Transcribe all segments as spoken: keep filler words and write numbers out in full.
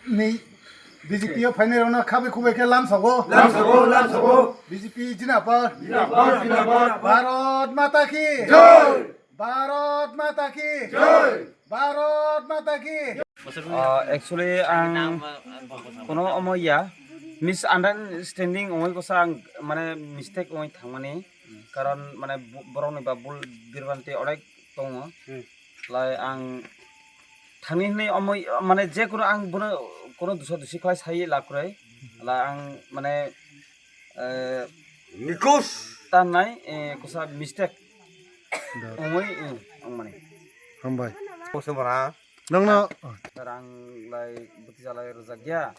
Ni B J P o phainai rokno khabai khubai khe lamsago. Lamsago, lamsago. B J P jinapar. Jinapar, jinapar. Bharat Mata ki. Jai. Bharat Mata ki. Jai. Bharat Mata ki. Ah, actually, ang kono omo ya, misunderstanding ongoi kosa ang mane mistake ongoi thangmani, karon mane bo-, borokni ba bul birbanti onek tongo. Hmm. Lai ang thangni hwnwi omo, mane, je kono ang bono kono dusa dusi khlai sai la kwrwi. Lai ang, mane, eh, Nikos. Tannai, eh, kosa mistake. Dor. Ongoi, eh, ang mane. Hambai. Kosa bara. Nangno. Rang lai bwtwi jalai rwjak ya.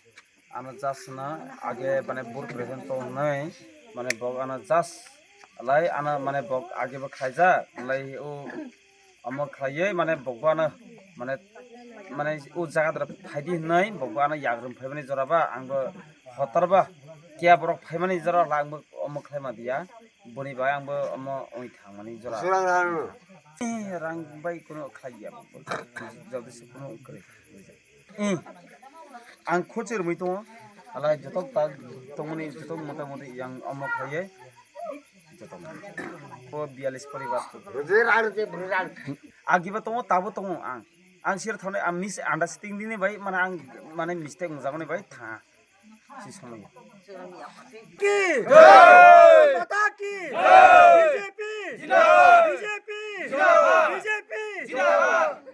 Ano just na age mane bur present to hnai, mane bok ano just lai ano mane bok age bo khaijak lai o omo khlaiwi mane bok bo ano mane, mane o jaga dara phaidi hnai bok bo ano yagrum phaimani jora ba ang bo hotar ba kiya borok phaimani jora la ang bo omo khlaima diya boni bai ang bo omo oi thangmani jora. Surang rang. Eh, rang bai kono khlaiya. Jodi se kono kwrwi. Hmm. Ang khorchi rwmwi tongo. Alai jotok ta tongmani jotok mota moti yang omo khlaiye. Jotok. O biyalis poribar. Rwjai rang rwjai bwrwi rang. Agiba tongo, tabo tongo ang. Ang sir thonai, ang mis understanding ni bai, mane ang, mane mistake wngjakmani bai tha. Si samani. Ki? Jai! Mata ki? Jai! B J P! Jindabad! B J P! Jindabad! B J P! Jindabad!